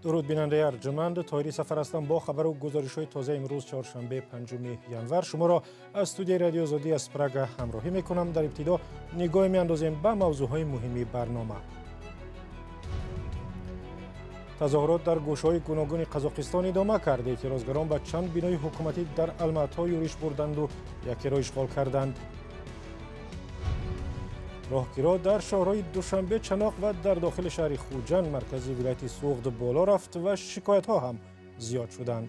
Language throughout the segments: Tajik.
Дуруд бинандаи арҷманд, Тоҳири Сафар ҳастам бо хабару гузоришҳои тозаи имрӯз чоршанбе 5 январ. Шуморо аз студияи Радиои Озодӣ аз Прага ҳамроҳӣ мекунам. Дар ибтидо нигоҳе меандозем ба мавзӯъҳои муҳими барнома. Тазоҳурот дар гӯшаҳои гуногуни Қазоқистон идома кард. Эътирозгарон ба чанд бинои ҳукуматӣ дар Алмато юриш бурданду якеро ишғол карданд. Роҳкиро дар шаҳрҳои Душанбе, Чаноқ ва дар дохили шаҳри Хуҷанд, маркази вилояти Суғд, боло рафт ва шикоятҳо ҳам зиёд шуданд.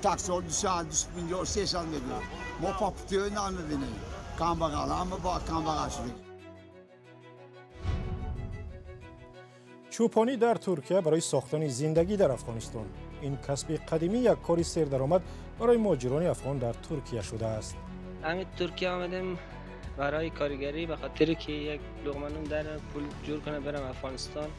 Таксиҳо 200, 250, 300 мегиранд. Мо папутиҳои намебинем. Камбағал, ҳама бо камбағал шудем. Чӯпонӣ дар Туркия барои сохтани зиндагӣ дар Афғонистон. Ин касби қадимӣ як кори сердаромад барои муҳоҷирони афғон дар Туркия шудааст. Ҳамин Туркия омадем барои коргарӣ, ба хотире ки як луқма нон дар пул ҷур кунам барам Афғонистон.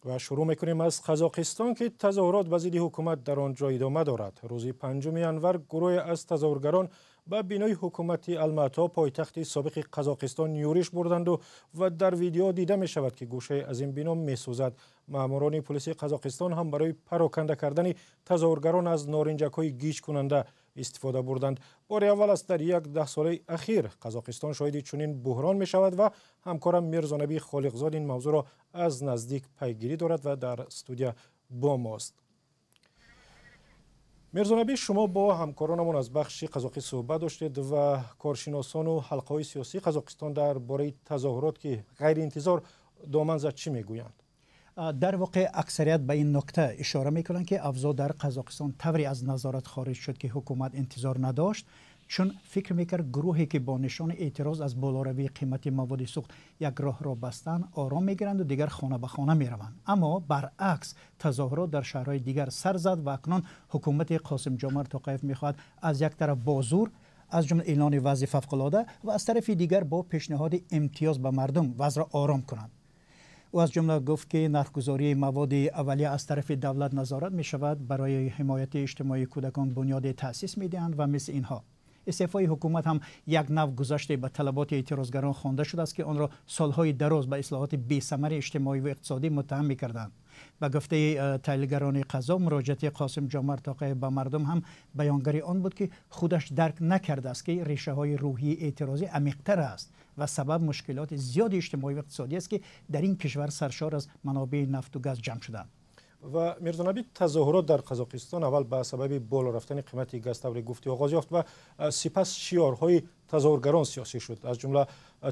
Ва шурӯъ мекунем аз Қазоқистон, ки тазоҳурот ба зидди ҳукумат дар он ҷо идома дорад. Рӯзи 5 январ гурӯҳе аз тазоҳургарон ба бинои ҳукумати Алмато, пойтахти собиқи Қазоқистон, юриш бурданду ва дар видео дида мешавад, ки гӯшае аз ин бино месӯзад. Маъмурони полиси Қазоқистон ҳам барои пароканда кардани тазоҳургарон аз норинҷакҳои гиҷкунанда истифода бурданд. Бори аввал аст дар як даҳсолаи ахир Қазоқистон шоҳиди чунин буҳрон мешавад ва ҳамкорам Мирзонаби Холиқзод ин мавзӯъро аз наздик пайгирӣ дорад ва дар студия бо мост. Мирзонаби, шумо бо ҳамкоронамон аз бахши қазоқӣ суҳбат доштед ва коршиносону ҳалқаҳои сиёсии Қазоқистон дар бораи тазоҳурот, ки ғайриинтизор доман зад, чӣ мегӯянд? Дар воқеъ аксарият ба ин нукта ишора мекунанд, ки авзоъ дар Қазоқистон тавре аз назорат хориҷ шуд, ки ҳукумат интизор надошт, чун фикр мекард гурӯҳе ки бо нишони эътироз аз болоравии қимати маводи сӯхт як роҳро бастанд, ором мегиранду дигар хона ба хона мераванд. Аммо баръакс, тазоҳурот дар шаҳрҳои дигар сар зад ва акнун ҳукумати Қосимҷомарт Тоқаев мехоҳад аз як тараф бо зур, аз ҷумла эълони вазъи фавқулода, ва аз тарафи дигар бо пешниҳоди имтиёз ба мардум вазъро ором кунад. Ӯ аз ҷумла гуфт, ки нархгузории маводи аввалия аз тарафи давлат назорат мешавад, барои ҳимояти иҷтимоии кӯдакон бунёде таъсис медиҳанд ва мисли инҳо. Истеъфои ҳукумат ҳам як нав гузаште ба талаботи эътирозгарон хонда шудааст, ки онро солҳои дароз ба ислоҳоти бесамари иҷтимоӣ ва иқтисодӣ муттаҳам мекарданд. Ба гуфтаи таҳлилгарони қазо, муроҷиати Қосимҷомарт Тоқаев ба мардум ҳам баёнгари он буд, ки худаш дарк накардааст, ки решаҳои рӯҳии эътирозӣ амиқтар аст ва сабаб мушкилоти зиёди иҷтимоӣ ва иқтисодӣ аст, ки дар ин кишвар саршор аз манобеи нафту газ ҷамъ шуданд. Ва Мирзонаби, тазоҳурот дар Қазоқистон аввал ба сабаби боло рафтани қимати газ тавре гуфтӣ оғоз ёфт ва сипас шиорҳои тазоҳургарон сиёсӣ шуд, аз ҷумла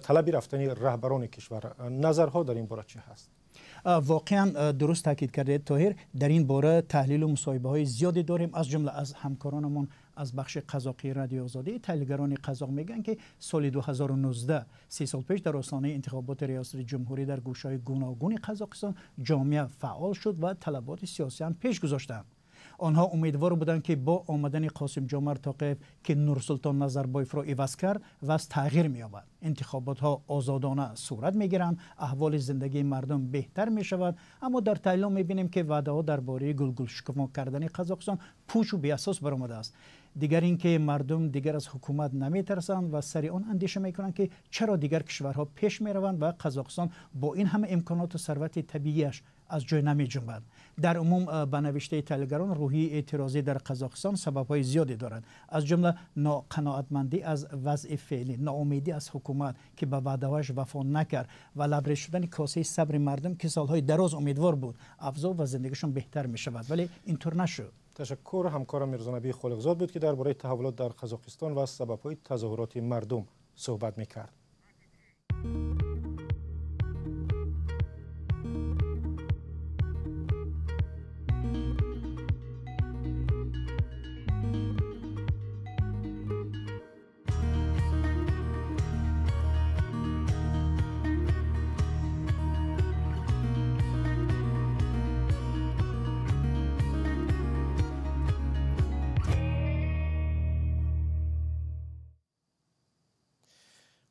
талаби рафтани раҳбарони кишвар. Назарҳо дар ин бора чӣ ҳаст? Воқеан дуруст таъкид кардед, Тоҳир. Дар ин бора таҳлилу мусоҳибаҳои зиёде дорем, аз ҷумла аз ҳамкоронамон аз бахши қазоқии Радиои Озодӣ. Таҳлилгарони қазоқ мегӯянд, ки соли 2019, 3 сол пеш, дар остонаи интихоботи риёсати ҷумҳурӣ дар гӯшаҳои гуногуни Қазоқистон ҷомеа фаъол шуд ва талаботи сиёсӣ ҳам пеш гузоштанд. Онҳо умедвор буданд, ки бо омадани Қосимҷомарт Тоқаев, ки Нурсултон Назарбоевро иваз кард, вазъ тағйир меёбад, интихоботҳо озодона сурат мегиранд, аҳволи зиндагии мардум беҳтар мешавад. Аммо дар таҳлилҳо мебинем, ки ваъдаҳо дар бораи гулгулшукуфо кардани Қазоқистон пӯчу беасос баромадааст. Дигар ин ки мардум дигар аз ҳукумат наметарсанд ва сари он андеша мекунанд, ки чаро дигар кишварҳо пеш мераванд ва Қазоқистон бо ин ҳама имконоту сарвати табиияш аз ҷой намеҷунбад. Дар умум, ба навиштаи таҳлилгарон, рӯҳии эътирозӣ дар Қазоқистон сабабҳои зиёде дорад, аз ҷумла ноқаноатмандӣ аз вазъи феълӣ, ноумедӣ аз ҳукумат, ки ба ваъдаҳояш вафо накард, ва лабрез шудани косаи сабри мардум, ки солҳои дароз умедвор буд авзоъ ва зиндагишон беҳтар мешавад, вале интур нашуд. Ташаккур. Ҳамкорам Мирзонаби Холиқзод буд, ки дар бораи таҳаввулот дар Қазоқистон ва сабабҳои тазоҳуроти мардум суҳбат мекард.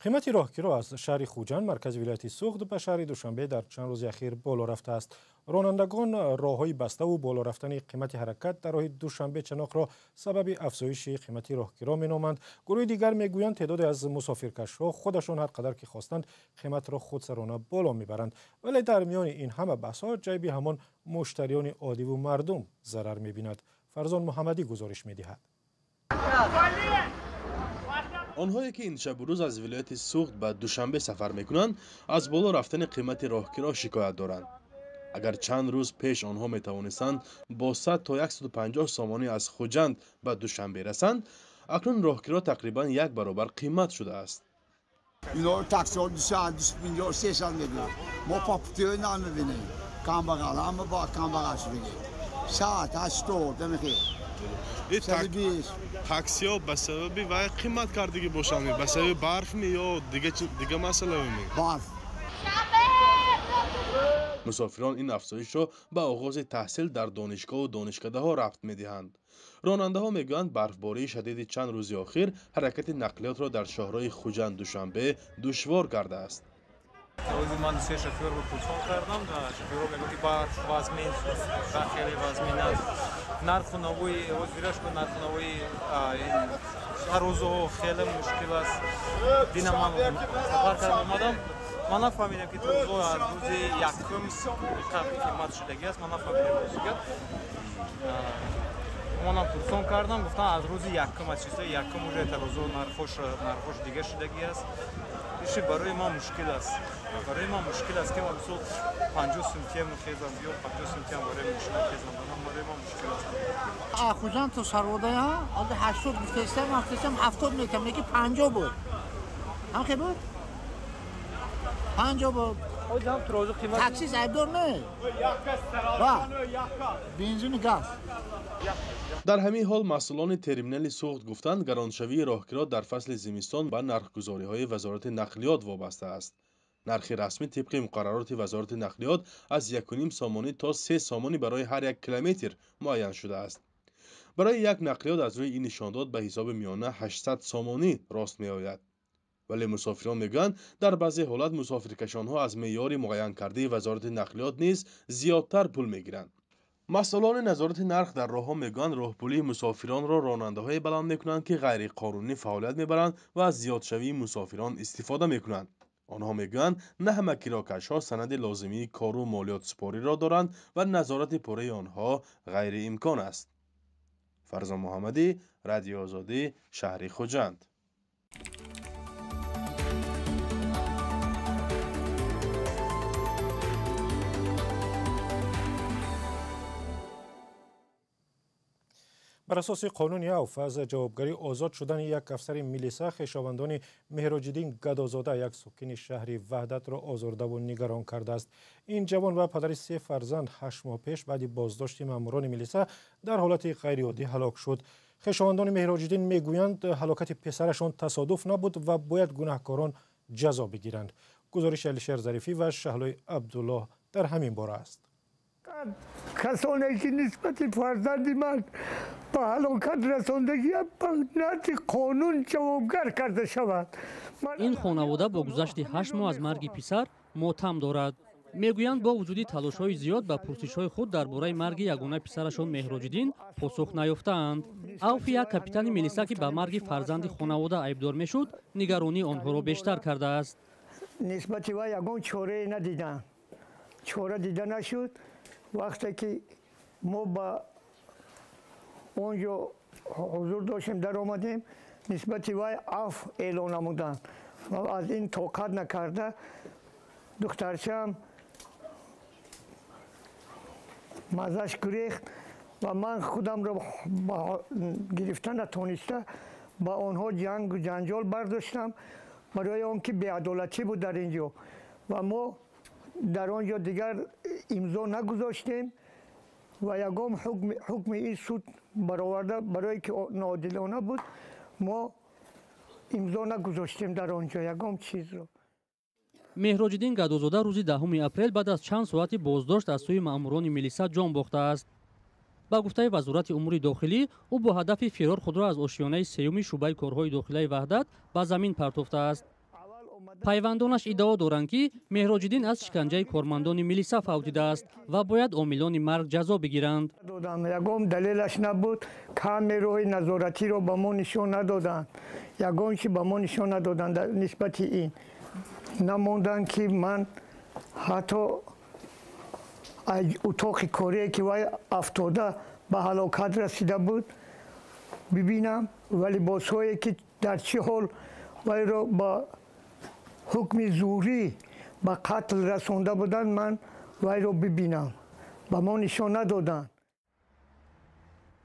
Қимати роҳкиро аз шаҳри Хуҷанд, маркази вилояти Суғд, ба шаҳри Душанбе дар чанд рӯзи ахир боло рафтааст. Ронандагон роҳҳои баставу боло рафтани қимати ҳаракат дар роҳи Душанбе-Чаноқро сабаби афзоиши қимати роҳкиро меноманд. Гурӯҳи дигар мегӯянд, теъдоде аз мусофиркашҳо худашон ҳар қадар ки хостанд қиматро худсарона боло мебаранд. Вале дар миёни ин ҳама баҳсҳо ҷайби ҳамон муштариёни оддиву мардум зарар мебинад. Фарзон Муҳаммадӣ гузориш медиҳад. Онҳое ки ин шабу рӯз аз вилояти Суғд ба Душанбе сафар мекунанд, аз боло рафтани қимати роҳкиро шикоят доранд. Агар чанд рӯз пеш онҳо метавонистанд бо 100 то 150 сомонӣ аз Хуҷанд ба Душанбе расанд, акнун роҳкиро тақрибан як баробар қимат шудааст. Ино таксиҳо 200, 250, 300 мегӯянд. Мо по путиҳои намебинем. Камбағал, ҳама бо камбағал шудагӣ. 100, 80 намехел. Таксиҳо ба сабаби вай қимат кардагӣ бошанд, ба сабаби барфми ё дига масъалаами? Барф. Мусофирон ин афзоишро ба оғози таҳсил дар донишгоҳу донишкадаҳо рабт медиҳанд. Ронандаҳо мегӯянд, барфбории шадиди чанд рӯзи охир ҳаракати нақлиётро дар шоҳроҳи Хуҷанд-Душанбе душвор кардааст. Рӯзи ман се шофёрро пурсон кардам, шофёрро мегӯяд, ки барф вазмин, хеле вазмин аст. Нарху навои ҳозираш ба нарху навои тарозуҳо хеле мушкил аст. Дина ман сафар кардам, омадам, ман нафаҳмидам, ки тарозуҳо аз рӯзи якум қимат шудагӣ аст. Ман нафаҳмидам рӯзига. Манам пурсон кардам, гуфтам аз рӯзи якум, аз числои якум уже тарозуҳо нархош дига шудагӣ аст. Иши барои ман мушкил аст. Барои ман мушкил аст, ки ман мисол 50 сумтиям хезам, ё 50 сумтиям барои мошина хезам, барои ман мушкил аст. Хуҷанд то Сарводая ҳозир 80 гуфтаистам, ман гуфтаистам 70 метам, лекин 50 буд. Ҳам хел буд? 50 буд. Таксист айбдор не. Ва бензини газ. Дар ҳамин ҳол масъулони терминали Суғд гуфтанд, гароншавии роҳкиро дар фасли зимистон ба нархгузориҳои Вазорати нақлиёт вобаста аст. Нархи расмӣ тибқи муқаррароти Вазорати нақлиёт аз 1,5 сомонӣ то 3 сомонӣ барои ҳар як километр муайян шудааст. Барои як нақлиёт аз рӯи ин нишондод ба ҳисоби миёна 800 сомонӣ рост меояд. Вале мусофирон мегӯянд, дар баъзе ҳолат мусофиркашонҳо аз меъёри муайянкардаи Вазорати нақлиёт низ зиёдтар пул мегиранд. Масъулони назорати нарх дар роҳҳо мегӯянд, роҳпулии мусофиронро ронандаҳое баланд мекунанд, ки ғайриқонунӣ фаъолият мебаранд ва аз зиёдшавии мусофирон истифода мекунанд. Онҳо мегӯянд, на ҳама кирокашҳо санади лозимии кору молиётсупориро доранд ва назорати пурраи онҳо ғайриимкон аст. Фарзон Муҳаммадӣ, Радиои Озодӣ, шаҳри Хуҷанд. Бар асоси қонуни авф аз ҷавобгарӣ озод шудани як афсари милиса, хешовандони Меҳроҷиддин Гадозода, як сокини шаҳри Ваҳдатро озурдаву нигарон кардааст. Ин ҷавон ва падари се фарзанд 8 моҳ пеш баъди боздошти маъмурони милиса дар ҳолати ғайриоддӣ ҳалок шуд. Хешовандони Меҳроҷиддин мегӯянд, ҳалокати писарашон тасодуф набуд ва бояд гунаҳкорон ҷазо бигиранд. Гузориши Алишер Зарифӣ ва Шаҳлои Абдуллоҳ дар ҳамин бора аст. Касоне ки нисбати фарзанди ман ба ҳалокат расондагия ба назди қонун ҷавобгар карда шавад. Ин хонавода бо гузашти 8 моҳ аз марги писар мотам дорад. Мегӯянд, бо вуҷуди талошҳои зиёд ба пурсишҳои худ дар бораи марги ягона писарашон Меҳроҷиддин посух наёфтаанд. Авфи як капитани милиса, ки ба марги фарзанди хонавода айбдор мешуд, нигаронии онҳоро бештар кардааст. Нисбати вай ягон чорае надиданд. Чора дида нашуд. Вақте ки мо ба он ҷо ҳузур доштем, даромадем, нисбати вай афв эълон намуданд. Ва аз ин тоқат накарда духтарчаам маззаш гурехт ва ман худамро гирифта натониста ба онҳо ҷангу ҷанҷол бардоштам, барои он ки беадолатӣ буд дар ин ҷо. Ва мо дар он ҷо дигар имзо нагузоштем ва ягон ҳукми ин суд бароварда, барое ки ноодилона буд, мо имзо нагузоштем дар он ҷо ягон чизро. Меҳроҷиддин Гадозода рӯзи 10 апрел баъд аз чанд соати боздошт аз сӯи маъмурони милиса ҷон бохтааст. Ба гуфтаи Вазорати умури дохилӣ, ӯ бо ҳадафи фирор худро аз ошиёнаи сеюми шӯъбаи корҳои дохилаи Ваҳдат ба замин партофтааст. Пайвандонаш иддао доранд, ки Меҳроҷиддин аз шиканҷаи кормандони милиса фавтидааст ва бояд омилони марг ҷазо бигиранд. Ягон далелаш набуд, камераҳои назоратиро ба мо нишон надоданд, ягон чи ба мо нишон надоданд нисбати ин. Намонданд, ки ман ҳатто утоқи корие, ки вай афтода ба ҳалокат расида буд, бибинам ва либосҳое, ки дар чӣ ҳол вайро ба ҳукми зӯрӣ ба қатл расонда буданд, ман вайро бибинам. Ба мо нишон надоданд.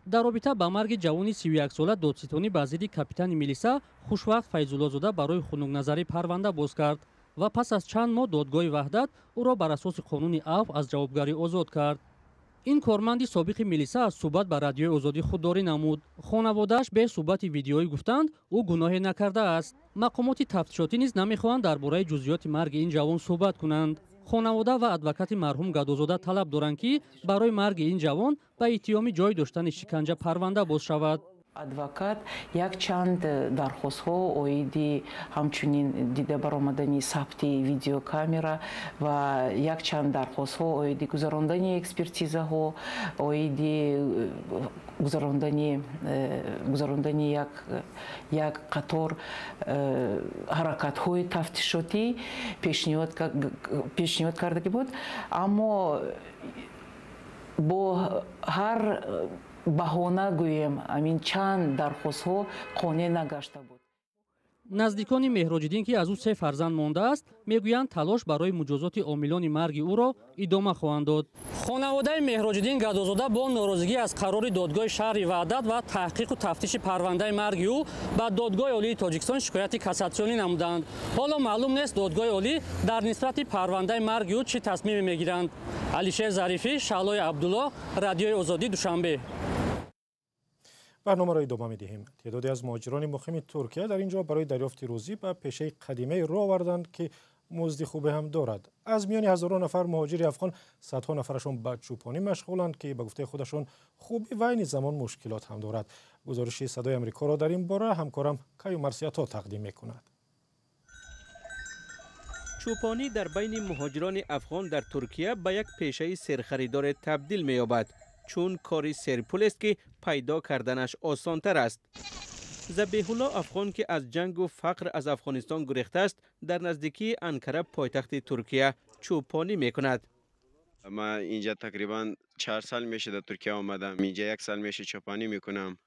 Дар робита ба марги ҷавони 31-сола додситонӣ ба зидди капитани милиса Хушвақт Файзуллозода барои хунукназарӣ парванда боз кард ва пас аз чанд моҳ додгоҳи Ваҳдат ӯро бар асоси қонуни афв аз ҷавобгарӣ озод кард. Ин корманди собиқи милиса аз суҳбат ба Радиои Озодӣ худдорӣ намуд. Хонаводааш бе суҳбати видеоӣ гуфтанд, ӯ гуноҳе накардааст. Мақомоти тафтишотӣ низ намехоҳанд дар бораи ҷузъиёти марги ин ҷавон суҳбат кунанд. Хонавода ва адвокати марҳум Гадозода талаб доранд, ки барои марги ин ҷавон ба иттиҳоми ҷой доштани шиканҷа парванда боз шавад. Адвокат якчанд дархостҳо оиди ҳамчунин дида баромадани сабти видеокамера ва якчанд дархостҳо оиди гузарондани экспертизаҳо, оиди гузарондани як қатор ҳаракатҳои тафтишотӣ пешниҳод кардагӣ буд, аммо бо ҳар баҳона гӯем, амин чанд дархостҳо қонеъ нагашта буд. Наздикони Меҳроҷиддин, ки аз ӯ се фарзанд мондааст, мегӯянд, талош барои муҷозоти омилони марги ӯро идома хоҳанд дод. Хонаводаи Меҳроҷиддин Гадозода бо норозигӣ аз қарори додгоҳи шаҳри Ваҳдат ва таҳқиқу тафтиши парвандаи марги ӯ ба Додгоҳи Олии Тоҷикистон шикояти кассатсионӣ намуданд. Ҳоло маълум нест, додгоҳи олӣ дар нисбати парвандаи марги ӯ чӣ тасмиме мегиранд. Алишер Зарифӣ, Шаҳлои Абдуллоҳ, Радиои Озодӣ, Душанбе. Барномаро идома медиҳем. Теъдоде аз муҳоҷирони муқими Туркия дар ин ҷо барои дарёфти рӯзӣ ба пешаи қадимае роҳ оварданд, ки музди хубе ҳам дорад. Аз миёни ҳазорон нафар муҳоҷири афғон садҳо нафарашон ба чӯпонӣ машғуланд, ки ба гуфтаи худашон хубӣ ва айни замон мушкилот ҳам дорад. Гузориши Садои Амрикоро дар ин бора ҳамкорам Каю Марсиято тақдим мекунад. Чӯпонӣ дар байни муҳоҷирони афғон дар Туркия ба як пешаи серхаридоре табдил меёбад, чун кори серпул аст, ки пайдо карданаш осонтар аст. Забеҳулло Афғон, ки аз ҷангу фақр аз Афғонистон гурехтааст, дар наздикии Анкара, пойтахти Туркия, чӯпонӣ мекунад. Ман инҷа тақрибан 4 сол меша дар Туркия омадам. Инҷа як сол меша чӯпонӣ мекунам.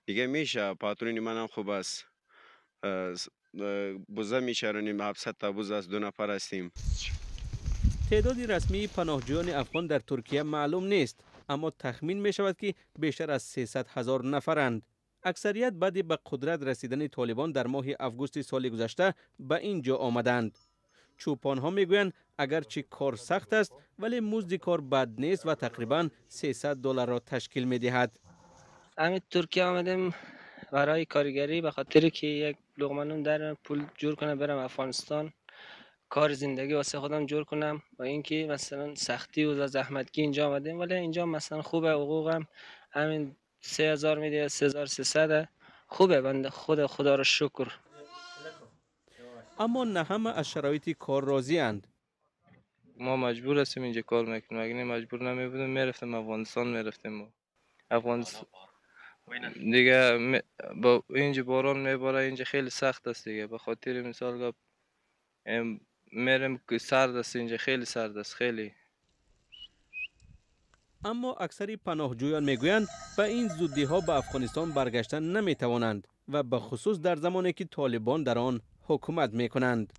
Дига меша, патрони манам хуб аст. Буза мечаронем, 700 та буз аст, ду нафар ҳастем. Теъдоди расмии паноҳҷӯёни афғон дар Туркия маълум нест, аммо тахмин мешавад, ки бештар аз 300 ҳазор нафаранд. Аксарият баъди ба қудрат расидани Толибон дар моҳи августи соли гузашта ба ин ҷо омаданд. Чӯпонҳо мегӯянд, агарчи кор сахт аст, вале музди кор бад нест ва тақрибан 300 долларро ташкил медиҳад. Ҳамин Туркия омадем барои коргарӣ, ба хотире ки як луқма нон дар пул ҷур кунам, барам Афғонистон, кор зиндагӣ واسه خودم جور کنم. با اینکه مثلا سختی و زحمتگی اینجا آمدیم، ولی اینجا مثلا خوبه. حقوقم همین 3000 میده، 3300، خوبه بنده خدا، خدا رو شکر. اما نه همه از شرایط کار راضی. ما مجبور هستیم اینجا کار میکنیم. اگه نه مجبور نمی بودیم، میرفتیم افغانستان، میرفتیم ما افغانستان دیگه. با اینجا باران میباره، اینجا خیلی سخت است دیگه. به خاطر مثال میرم که سرد است اینجا، خیلی سرد است، خیلی. اما اکثر پناهجویان میگویند به این زودی ها به افغانستان برگشتن نمیتوانند و به خصوص در زمانی که طالبان در آن حکومت میکنند.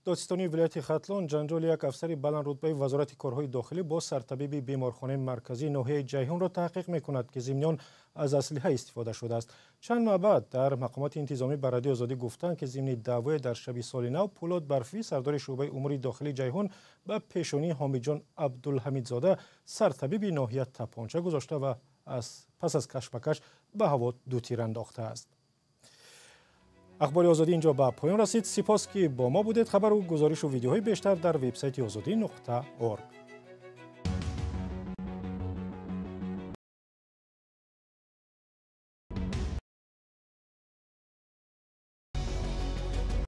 Додситонии вилояти Хатлон ҷанҷоли як афсари баландрутбаи Вазорати корҳои дохилӣ бо сартабиби беморхонаи марказии ноҳияи Ҷайҳунро таҳқиқ мекунад, ки зимни он аз аслиҳа истифода шудааст. Чанд моҳ баъд дар мақомоти интизомӣ ба Радиои Озодӣ гуфтанд, ки зимни даъвое дар шаби соли нав Пӯлод Барфӣ, сардори шӯъбаи умури дохилии Ҷайҳун, ба пешонии Ҳомиҷон Абдулҳамидзода, сартабиби ноҳия, тапонча гузошта ва пас аз кашмакаш ба ҳаво ду тир андохтааст. Ахбори Озодӣ инҷо ба поён расид. Сипос, ки бо мо будед. Хабару гузоришу видеоҳои бештар дар вебсайти озодӣ.org.